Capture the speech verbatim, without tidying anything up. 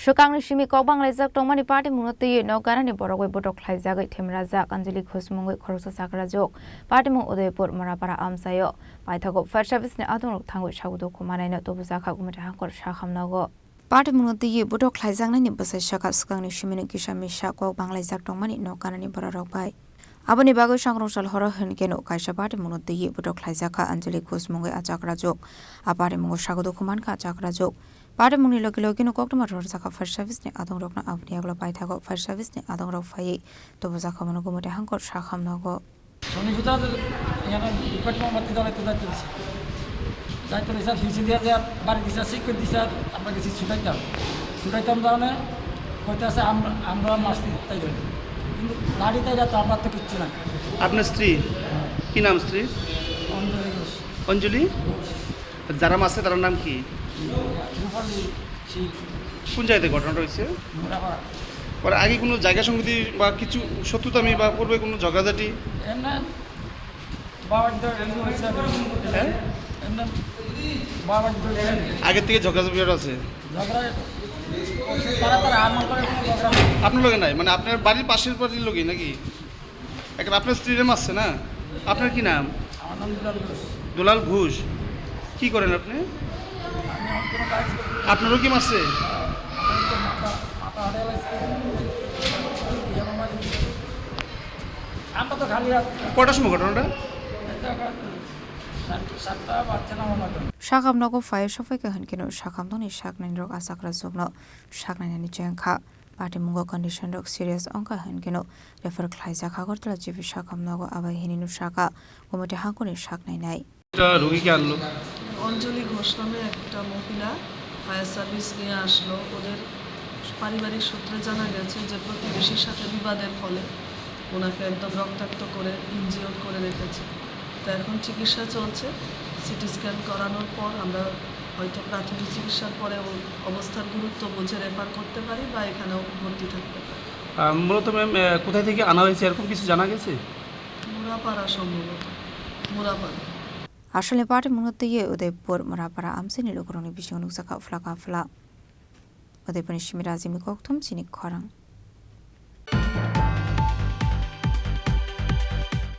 Swkangni simi kok banglaijak tongmani party mungno twiwi nok ganani borok bai botok khlaijagwi themrajak Anjali Ghosh mungwi khoroksa chakrajwk party mung Udaipur Morapara amchaio paithago fire service ni adongrok thangwi sagudo khumanaino tubujakha gumati hangkor sakham nogo. Party mungno twiwi botok khlaijaknani bwsai sakha swkangni simino kisa misa kok banglaijak tongmani nok ganani bororok bai. Aboni bagwi sangrong sal horo hwn keno kaisa party mungno twiwi botok khlaijakha Anjali Ghosh mungwi a chakrajwk. A party mungo sagudo khumankha a chakrajwk. Party mungni logi logino koktwma rwrwjakha fire service ni adongrokno aboni yagulo paithago fire service ni adongrok phaiwi tubujakha mano gumati hangkor sakham nogo. Soni juta de yana ipat mo mati dalai tu jati disa. Jati disa fisi dia dia bari disa sikut disa apa kisi sudaita. Sudaita mane kota se am amra masti tai doi. Kintu lari tai da to amar to kichu na. আপনার স্ত্রী? কি নাম স্ত্রী? অঞ্জলি ঘোষ। অঞ্জলি? ঘোষ। যারা মারছে তার নাম কি? রূপালী সিং। কোন জায়গাতে ঘটনাটা হয়েছে? মুরাপাড়া। ওর আগে কোনো জায়গা সঙ্গতি বা কিছু শত্রুতামি বা পূর্বে কোনো ঝগড়াঝাটি? এমনি বাবার দল এমনি হয়েছে আর কি। হ্যাঁ? এমনি বাবার দল এমনি। আগের থেকে ঝগড়াঝাটি আছে? ঝগড়া তারা তারা আমার করে কোনো ঝগড়া নেই। আপনার লগে নাই, মানে আপনার বাড়ির পাশের বাড়ির লগে নাকি? এখন আপনার স্ত্রীরে মারছে না? আপনার কি নাম? আমার নাম দুলাল ঘোষ। দুলাল ঘোষ। কি করেন আপনি? আমি এখন কোনো কাজ করি না। আপনারও কি মারছে? আমার তো মাথা, মাথা আড়ে লাগছে। আমরা তো খালি হাত। কটার সময় ঘটনাটা? এটা সাত-, সাতটা বাচ্চা না মনে হয়। Sakham nogo fire sophaikha hwn keno sakham nokni saknairok a chakrajwkno saknainani chengkha. Party mungo condition rok serious wngkha hwn keno refer khlaijak Agartala G B sakham nogo abai hinwi no sakha committee hangkoni saknainai. এটা রোগীকে আনলো? অঞ্জলি ঘোষ নামে একটা মহিলা fire service নিয়ে আসলো। ওদের পারিবারিক সূত্রে জানা গেছে যে প্রতিবেশীর সাথে বিবাদের ফলে ওনাকে একদম রক্তাক্ত করে ইনজিওর করে রেখেছে। তো এখন চিকিৎসা চলছে, সিটি স্ক্যান করানোর পর আমরা হয়তো প্রাথমিক চিকিৎসার পরে ও-, অবস্থার গুরুত্ব বুঝে রেফার করতে পারি বা এখানেও ভর্তি থাকতে পারি। আহ, মূলত ম্যাম, আহ, কোথায় থেকে আনা হয়েছে এরকম কিছু জানা গেছে? মুরাপাড়া সম্ভবত, Murapara. Asalni party mungno twiwi Udaipur Morapara amchaini lukurokni bisingo nukjakha phlaka phla. Udaipurni simi Rajibni kokthum chini khorang.